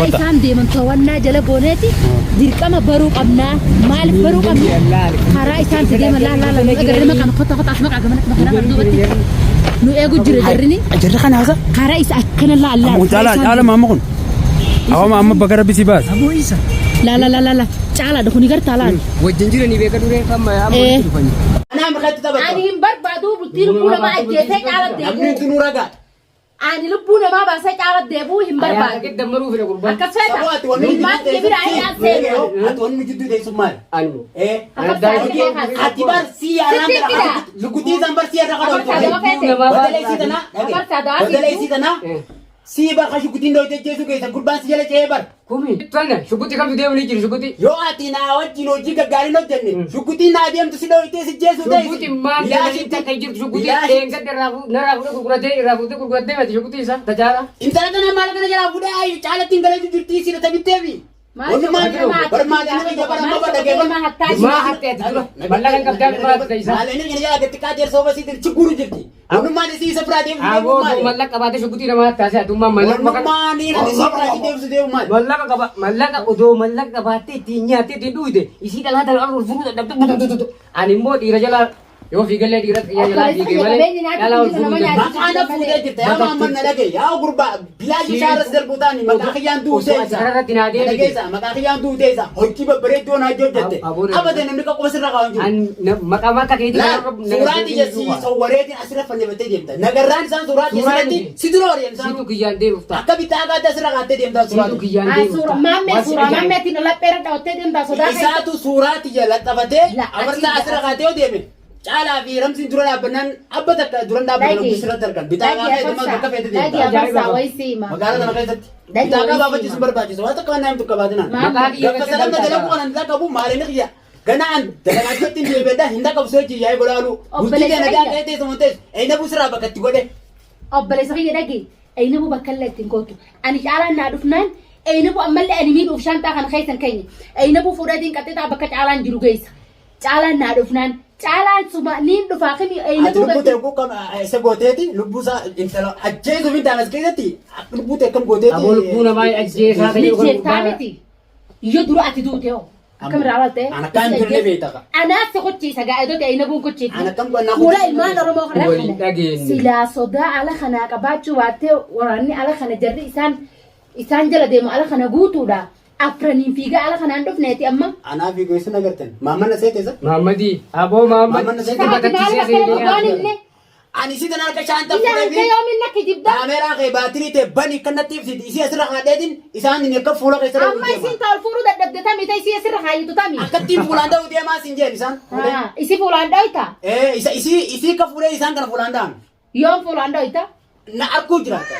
Isaan deeman to'annaa jala gooneeti dirqama baruu qabnaa. Maaliif baruu qabna? Karaa isaan itti deeman laal laal nu agarre maqaan kota kota as maqaa gamana maqaa kana duubatti nu eegu jira jarrini. Jarri kana haasa. Karaa isa akkana laal laal. Kun caalaa caala maama kun. Awwa amma bakka rabbi si baase. Aboo isa. Laal laal laal laal caalaadha kuni gartaa laal. Wajjin jiranii beeka duree kan amma Eh. walitti dhufanii. Anaa maqaatti taphata. Ani hin barbaadu bultii lubbuu namaa ajjeesee caala Namni deebi'u. itti nu ragaadha. Ani lubbuu namaa baasee caala deebi'uu hin Ayaata barbaadu. qidda maruu fedha gurbaan. Akkas feeta. Saboo ati wanni Ilmaan jidduu kiyya biraa hidhaan seenu. Ati wanni jidduu teessu maali? Animo. Eh. Akkas Daa'imni taatee Ati bar si yaraan Sitti fida. lukutii isaan bar si yarra Afarsaa kadhootu. daba feete. Badala isii tana. Afarsaa dawaa Badala fiigu. isii tana. Si bar ka shukutiin dooyte jeesu keessa gurbaan si jala ce'ee bar. Kumi. Tana shukutti kamtu deemu ni jiru shukutti. Yoo ati naa wajjin hojii gaggaarii hin hojjenne shukutiin naa deemtu si dooytee si jeesu teessi. Shukutti maal deemanii takka hin jirtu shukutti eengadda irraa narraa fuudhee gurguratee irraa fuudhee gurguratee mati shukutti isaa tajaajila. Intala tana maal kana jalaa fuudhee ayi caalatti hin galeetu jirti si dhabitteefi. Maal Barmaadina biyya bara amma badhagee Maa hattee ati dura mallaqa hin qabdaa maal ta'e isaa. Maal inni jala gatti qaajeer sooba siitiin chiguru jirti. Wanummaan isii isa biraa deemsu deemu Aboo maali? mallaqa qabaatee shukutii namaa taasise atummaa mallaqa Wanummaan inni isii biraa deemsu deemu maali? mallaqa qaba mallaqa odoo mallaqa qabaattee ittiin nyaattee ittiin dhugde isii dhalaa tana ol fuudhuu dadhabde ani immoo dhiira jalaa yoo fiigallee dhiira xiyya jalaa Obboleessa fiigee kiyya malee qabeenyi nyaata dhalaa ol jiru nama fuudhuu nyaata. dadhabde. Maqaa na fuudhee jirta yaa maamman na dhagaye yaa gurbaa bilaashii shaaras darbuu taani maqaa kiyyaan duutee Osoo ati kararratti naa deebite. Dhageessa maqaa kiyyaan duutee isa hojii babbareeddoo naa hojjette Aboo abada namni qaqqaba sirra kaa'u hin jiru. An maqaa makka keetii Laal suuraa xiyya si sawwareetiin asirra fannifattee deemta. Nagarraan isaan suuraa xiyya Suuraa sirratti miti. si dura warreen isaan Siitu kiyyaan deemuuf ta'a. akka bittaa kaatee asirra kaattee deemtaa suuraa Siitu xiyya. kiyyaan deemuuf ta'a. Maammee Waan si suuraa ajaa'ibu. maammeetiin lapheera dhawattee deemtaa sodaa keessa. Isaatu suuraa xiyya laxafatee La, afarsaa achi- asirra kaatee yoo deeme caalaa fi ramsiin dura dhaabbannaan abba takka dura dhaabbatan Dhagi. ogguu sirratti argan. Bitaa Dhagi kaatee deemaa afarsaa. bakka feete Dhagi deemta. afarsaa wayii siima. Magaalaa kana keessatti. Dhagi Bitaa wayii baafachiisuun siima. barbaachisu. Waan takka waan naamtu qabaatinaan. Maqaa kiyya Gaffa salamna dalagu kanan dhaqabu maaliin xiyya. Ganaan dalagaatti hin deebi'edha hin dhaqabu sochii yaa'ee golaalu. Bultii Obboleessa tee nagaa kiyya. ta'e teessuma teessu. Eeyna busiraa bakka itti godhe. Obboleessa kiyya dhagi. Ayinabu bakka illee ittiin kootu. Ani caalaan naa dhufnaan ayinabu ammallee ani miidhuuf shaanxaa kana keessa hin keenye. Ayinabu fuudheetiin qaxxixaa bakka caalaan jiru geessa. Caalaan naa dhufnaan caalaan suma niin dhufaa kimi Ati ayinabu lubbuu ta'e kuukkam isa gooteeti lubbuu isaa intala ajjeesuuf hin taane as keessatti lubbuu ta'e akkam gooteeti. Aboo lubbuu namaa ajjeesaa ta'e ni yookaan jeettaa gurbaa- miti. Yoo dura ati duute hoo. Akkam irraa laalte? An akkaan hin turre beekta ka. Anaaf si kochiisa gaa'eedota ayinabuun kochiifti. An akkam qonnaa Fuula kochiisa. ilmaan Oromoo kana Waliin dhageenye. Silaa sodaa ala kanaa qabaachuu baattee waraanni ala kana jarri isaan isaan jala deemu ala kana guutuudha. Afraniin fiigaa ala kanaan dhufneeti amma. Anaa fi gosa nagartan. Maamman na seete isa. Maammadii aboo Maamman Maammad na sitti seete. Saati maaliif batachiisee akkana seenee dhugaan himne? Ani si tan harka shaanta Ila fuudhee hanga fi yoomiin na kijibda? kaameeraa kee baatirii ta'e bani kan natti ibsiti. Isii asirra kaadheetiin isaan inni akka fuula keessa dha'uu Amma deema. isin ta'ol fuudhuu dadhabde tami ta'e isii asirra kaayitu tami. Akkattiin fuulaan dha'uu deemaa sin jeen isaan. Haa, Isi fuulaan dhoyta? Eh isa isii isii akka fuudhee isaan kana fuulaan dha'an. Yoom fuulaan dhoyta? Na arkuu jiraata.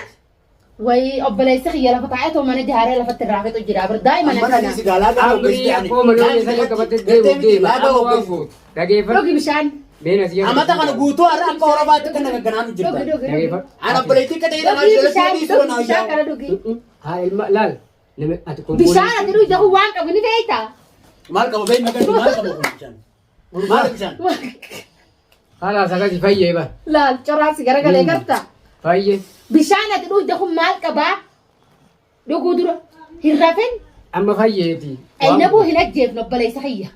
Wayi obboleessi kiyya lafa taa'ee mana ijaaree lafatti irraa fixu jira. Bir daa'ima Amma na nani si gaalaa gaafa Amrii akkoo malee isa qabatee deemu deema. Laagaa Amma waan hoggeessu. gootu. Dhageeffadhu. Dhugi bishaan. Beena si Amata kana guutuu har'a akka horofaatti kan nagagganaan Dhugi jirta. dhugi dhugi. Dhageeffadhu. Ana obboleettii akka ta'e Dhugi dhala bishaan jalatti suuraa dhugi naa bishaan yaa'u. kana dhugi. Haa ilma laal. Nama ati Bishaan ati dhugde kun waan qabu ni beekta. Maal qaba beekna kan maal qaba kun bishaan? Maal bishaan? Haala sakasi fayyee ba. Laal coraasi garagalee garta. Fayyee. Bishaan ati dhugde kun maal qabaa? Dhuguu dura hin rafin. Amma fayyeeti. Aynabuu hin ajjeefne obboleessa kiyya.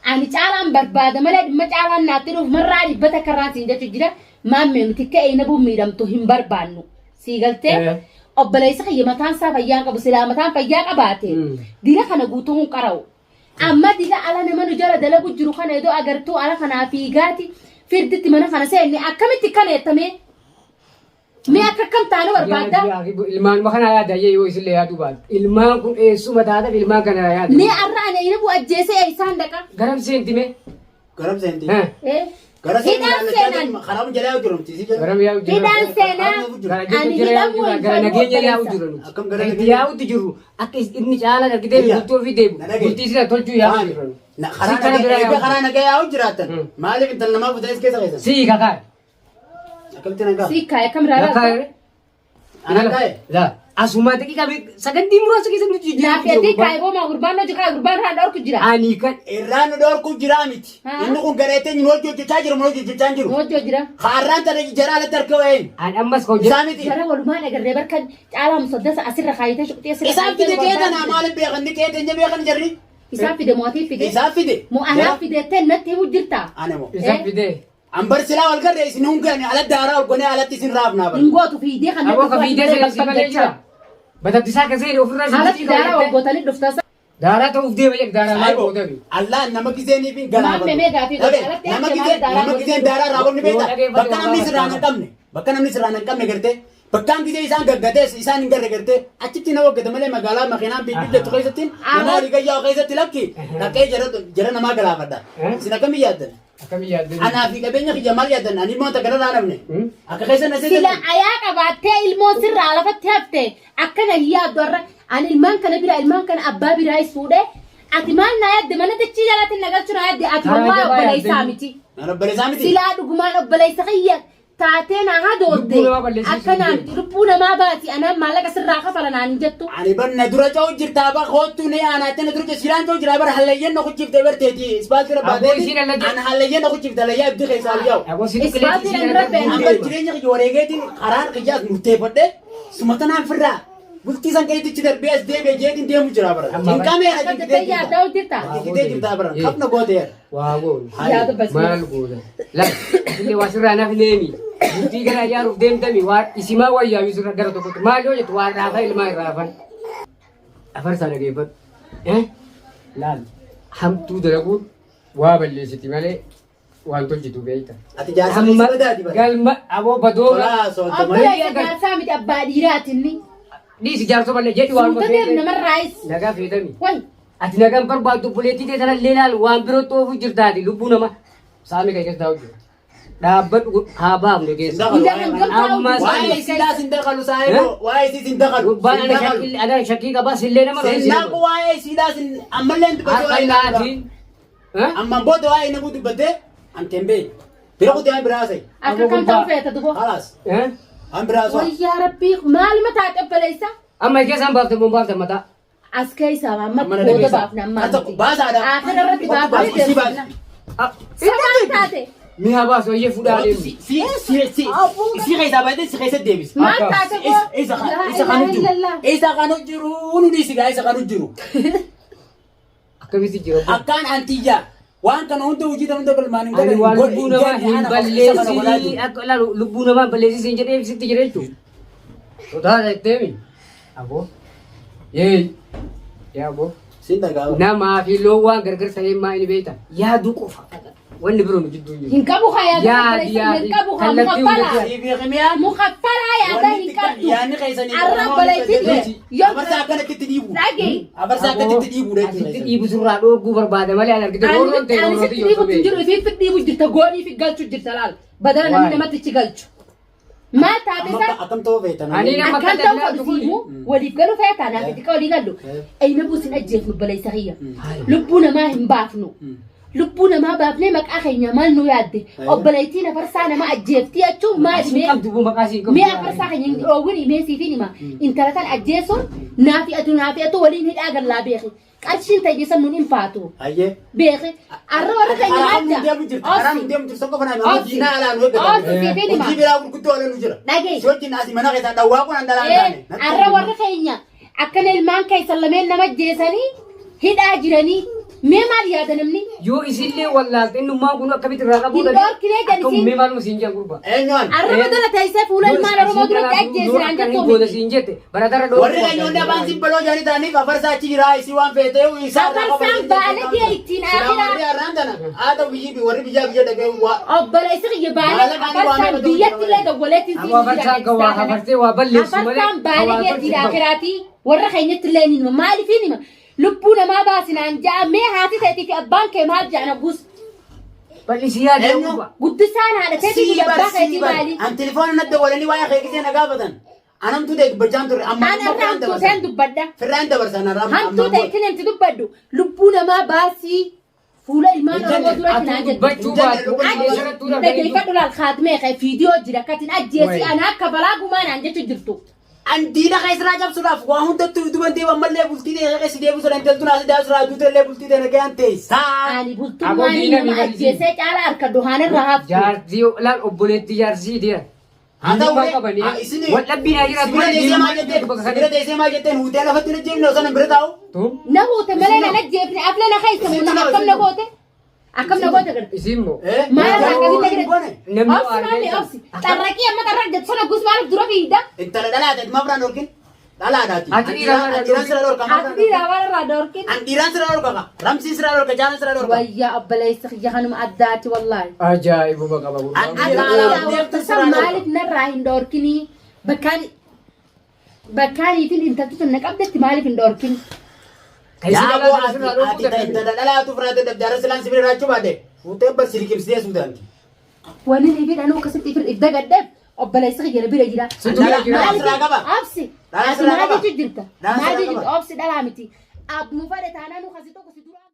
Ani caalaan barbaada malee dhimma caalaan naatti dhufu marraa dhibbata akka irraan siin jechuu jira. Maammee nuti akka aynabuun miidhamtu hin barbaannu. Sii galtee Eh. obboleessa kiyya mataan isaa fayyaa hin qabu silaa mataan fayyaa qabaate Mm. dila kana guutuu hin qara'u. Amma dila ala nama nu jala dalagu jiru kana iddoo agartuu ala kanaa fiigaati firditti mana kana seenne akkamitti kana jettamee Mee akka akkam taanu barbaadda? Ilmaanuma kana yaada yoo isillee yaaduu baate. Ilmaan kun eessuma taatan ilmaan kana yaada. Mee arra ani ayinabu ajjeesee eessaan dhaqa? Garam seenti mee? Garam seenti. Eh, Eh? Gara seenti Hidhaan ilaallachaa seenan. jirru karaa jalaa yoo jiru nuti si jala. Garam yaa'u jira. Hidhaan seenaa. Gara Ani jira yaa'u hidhamuu jira. hin Gara fedhu nageenya yaa'u obboleessa. jira nuti. Akkam gara Itti nageenya? yaa'utti jirru akka inni caalaan argitee Iyya. bultii ofii deebu. Na dhagaye. Bultii isaa tolchuu yaa'u Maali? jira nuti. Na- Karaa Si kana bira nagaa yaa'u karaa nagaa yaa'u jiraatan. Hmm. Maaliif intala namaa fuutee keessa keessan? Sii kakaa. Akkamitti nagaa? Sii kaa'e akkam irraa Kakaa. laalta? Ana kaa'e? Laa. Asumaa daqiiqaa sagandii muraasa keessatti nuti Naaf yaddii kaayiboo gurbaan hojii kaa gurbaan irraa dhorku jira. Ani kan Irraa nu dhorku jira miti. Haa? Inni kun gareettee nu hojii hojjechaa jiru nu hojii hojjechaa hin jiru. Hojii jira. Haarraan tana jara alatti harka wa'een. an ammas ka hojjetu. Isaa miti. Jara walumaan agarree barka caalaa musaddasa asirra kaayitee shuqxee asirra Isaan fide kaayitee kee tanaa maaliif beekan ni kee teenya beekan jarri. Isaan fide mootii fide. Isaan fide. Moo anaa fideettee natti himu jirta. Ana moo. Isa fidee. An bar silaa wal garree isin hungaan ala daaraa ol gonee alatti isin raafnaa bar. Hin gootu fiidee kan Aboo ka fiidee seera si malee jira. Batattisaa kan seene ofirraa si Alatti daaraa waggootanii dhuftas. Daaraa ta'uuf deema jedhe daaraa maal gootami. Allah nama giseenii fi garaa Maal memee gaafii godhe? Alatti Nama akka giseen maal daaraa nama giseen godhe? daaraa raawwanni Yoo beekta. dhageeffate Bakka namni waan sirraan hin qabne. Bakka namni sirraan hin qabne gartee. Bakkaan gisee isaan gaggatees isaan hin garre gartee achitti nama waggata malee magaalaa makiinaan bilbillattu keessatti nama walii gayyaa keessatti lakki dhaqee jara jara namaa galaafadha. Isin akkamii yaaddan? Akkamii yaadde? Anaa fi qabeenya kiyya maal yaaddan? Ani immoo takka irraa namne. Akka keessa na Sila seetan. ayaa qabaattee ilmoo sirraa lafatti hafte akkana hin yaaddu har'a ani ilmaan kana bira ilmaan kana abbaa biraa is fuudhee ati maal naa yaadde mana dachii jalaatiin na galchu naa yaadde ati Karaa wallahi jabaa obboleessaa yaaddanii. miti. Naan obboleessaa miti. Silaa dhugumaan obboleessa kiyya taatee naa hadoodde Lubbuu namaa balleessuu akkanaa hin miti lubbuu namaa baati anaan maallaqa sirraa kafala naan hin jettu. Ani bar na dura ca'u jirtaa bar hoottu ni aanaatte na dura ca'u silaan ca'u jiraa bar hallayyeen na kuchifte barteeti ispaaltii irra Aboo baateeti isiin hallayye- ana hallayyeen na kuchifte hallayyaa ibdi keessaa ol yaa'u. Aboo si Ispaaltiin tuqilee an dura beeku. An bar jireenya kiyya wareegeetiin karaan kiyyaas murteeffadhe suma tanaan firraa bultii san keessatti darbee as deebi'e jeetiin deemu jira bara. Amma Hin qameera Akka jirtee jettee jirta. yaaddaa hojjetta. Jirtee jirta bara. Kafna gooteera. Waa goone. Yaada bas. Maal goona? Laal, illee waa sirraa naaf neemi. Bultii gara ijaaruuf deemtami waa isimaa wayyaayu sirra gara tokkotti. Maal yoo jettu waan raafan ilmaa hin raafan. Afarsaa dhageeffadhu. Eh? Laal, hamtuu dalaguun waa balleessiti malee waan tolchitu beekta. Ati jaarsa keessa badaati bara. Galma aboo badooma. Tolaa soodda malee. Obboleessa jaarsaa miti abbaa dhiiraati inni. Dhiisi jaarsa malee jedhi waan Suuta deem namarraayis. Nagaa feetami. Way. Ati nagaan barbaaddu obboleettii tee tanallee laal waan birootti oofu jirtaati lubbuu nama saamii kan keessa taa'u jiru. Dhaabbadhu haa baafnu keessa. Hunda hangam taa'u Ammas- Waa'ee isiidhaa sin dakalu saayiboo. Waa'ee isii sin dakalu. Gubbaan Sin ana dakalu. shakkii ana shakkii qabaa sillee nama Sin naqu waa'ee isiidhaa sin ammallee hin dubbatu Harka waa'ee isiidhaa. laatiin. Ammaan booda waa'ee nabuu dubbattee an kembee. Bira kutee an biraa haasa'e. Akka kam ta'u feeta duboo. Khalaas. An biraa haasa'e. Wayyaa rabbii maaluma taate obboleessa? Amma keessaan baafte moo baafte mataa. As keessaa amma Amma na booda dhageessa. baafna amma. Al tokko baasaadha. Aakhira irratti Baasi, baafnee isii baasi. deemsifna. Sabaan taate. Mi'a baasu ayyee fuudhaa deemu. Si si si si keessaa baatee si keessa deebisi. Maal Akka. taate boo? Isa isa kan jiru. Isa kan jiru nu dhiisi gaa isa kan jiru. Akkamitti jira? Akkaan antiyyaa waan kana hunda hojii hunda galmaan hin Ani waan lubbuu namaa hin balleessinii balleessinii akka ilaalu lubbuu namaa hin balleessisiin jedhee sitti jira jechuudha. Sodaata jetteemi. Aboo. Yee. Yaa aboo. Sin dhaga'a. Namaa fi loon waan gargar ta'ee maa inni beekta. Yaaduu qofa. Wanni biroo nu jidduu hin jiru. Hin qabu haa yaada Yaadi, obboleessa yaadi. hin qabu haa Kallattii mukaffalaa. hundatti. Siif himiyaan Mukaffalaa yaada hin qabdu. Yaanni keessanii Arra obboleettiin yoo Abarsaa akkanatti itti dhiibu. dhagee. Abarsaa akkatti itti dhiibu Asitti dhiibu sirraa dhoorguu barbaada malee ani argite roorroon ta'e Ani roorroon sitti dhiibutti hin jiru ifiif dhiibu jirta goonii fi galchu jirta laal. Badala namni Waay. namatti ichi galchu. Maal taate isaa? Akkam ta'uu feetan. Ani nama Akkan akka ta'u dallaa fedhu siimu waliif galu feetaa naaf itti walii gallu. Ayina buusin ajjeefnu obboleessa kiyya. Lubbuu namaa hin baafnu. Lubbuu namaa baafnee maqaa keenya maal nu yaadde? Obboleettiin afarsaa nama ajjeeftii jechuun maal Siin mee? qabdu buu maqaa siin qabdu. Mee afarsaa keenya hin dhoowwin himee siifin hima. Intala tan ajjeesuun naafi atu naafi atu waliin hidhaa gallaa beeki. Qarshiin ta'e san nun infaatu. Ayyee. Beeki. Arra warra keenya Karaa maal nu deemu jirta. Karaa nu deemu jirta qofa naa Obsi. hojii naa alaa nu eeggata. Obsi siifin hima. Hojii biraa gurguddoo ala nu jira. Dhagee. Si wajjin asii mana keessaa dhawwaa kun an dhalaan taane. Arra warra keenya akkana ilmaan keessan lameen nama ajjeesanii hidhaa jiranii mee maal yaada namni? Yoo isillee wallaalte innummaan kun akkamitti irraa qabuu Hin dhoorkinee Akka jedhisiin. mee maaluma siin jedhan gurbaa. Eenyuun? Arra badala teessee fuula ilmaan Oromoo duratti ajjeesinaan jettuu Goota miti. siin jette baratarra dhoorguu. Warri keenyonni afaan simbaloo jedhanii ta'aniif afarsaa achi jira isii waan feetee isaa irraa qofa Afarsaan baalee ittiin Silaa warri aakiraa. har'aan tana haa ta'u biyyi warri biyyaa biyya dhagee waa Obboleessi kiyya baalee Maallaqa ani afarsaan waamee biyyatti illee dawwaleetti Aboo afarsaan kan waa afarsee waa balleessu malee. Afarsaan baalee ittiin akiraati warra keenyatti illee ni hima maaliif hin hima lubbuu namaa baasinaan ja'a mee haati ta'eetii fi abbaan kee maal ja'an abbuus Bal'isii yaada Eenyu? gurbaa. guddisaan haadha teetii fi abbaa keetii maali? An telefoona natti dawwalanii waa'ee kee gisee na gaafatan. Anamtu ta'e dubbachaan turre amma An irra hamtuu seen dubbadha. Firraan dabarsan har'aan Hamtuu ta'e kinenti dubbadhu lubbuu namaa baasii fuula ilmaan Oromoo duratti naan jettu. Dubbachuu baattu. Achi dhageeffadhu laal kaatmee kee fiidiyoo jira katin ajjeesii ana akka balaa gumaa naan jechu jirtu. An diina keessaa cabsuudhaaf waa hundattuu duban deeman ammallee bultii ta'e keessa deebisuu dandeettu naas daasuu duuta illee bultii ta'e nagaan teessaa. Ani Aboo bultummaan diina nama mi ajjeesee caalaa harka duhaanirra haftu. Jaartii laal obboleettii jaarsii deera. Haa ta'u Diinummaa malee, qabanii. haa isin- Wal dhabbiin haa jiraatu Sibira malee teessee maal diinummaan jetteen? bakka Sibira kanatti. teessee maal jetteen? Huutee lafatti hin ajjeefne osoo nan bira taa'u. Tu? Na huute malee na ajjeefne afla na keessa Isin na nama akkam na isin- goote? Akkam na goote garte? Isin moo? Eh? Maal Huutee akkasitti lafatti hin garte? goone. Namni Obsi waa maami argee obsi. Xarraqii amma xarraq jettu sana gus maaliif dura fiigda? Intala dhalaadhaati maaf irraan dhorkin? Dhalaadhaati. Ati dhiira maal An dhiiraan sira dhorka maaf Ati irraan dhiira dhorkin? waan irraa dhorkin. An dhiiraan sira dhorka ka. Ramsiin sira dhorka jaalan sira dhorka. Wayyaa obboleessa kiyya kanuma addaati wallaahi. Ajaa'ibuma qaba gurbaan. An Ati dhiira dhiira deemtu waqti sira san dhorka. maaliif narraa hin dhorkinii? Bakkaan bakkaaniitiin intalti sun na qabdetti maaliif hin dhorkin? Kan isin Yaa dhalaa boo sana ati sirraa dhorkuu ati dadhabde. intala dhalaatu ofirraa dadhabde har'a silaan sibira raachuu baate. Fuutee bar si liqimsitee suudaanti. Wanni ni fi dhanuu akkasitti if dagadheef obboleessa kiyya na bira jira. Situ bira jira. Dhalaa sirraa qaba. Obsi. Dhalaa Ati sirraa maal qaba. jechuu jirta? Dhalaa Maal sirraa jechuu jirta? qaba. Obsi dhalaa miti. Abbuma fedhe taanaan nu kasi tokko si dura.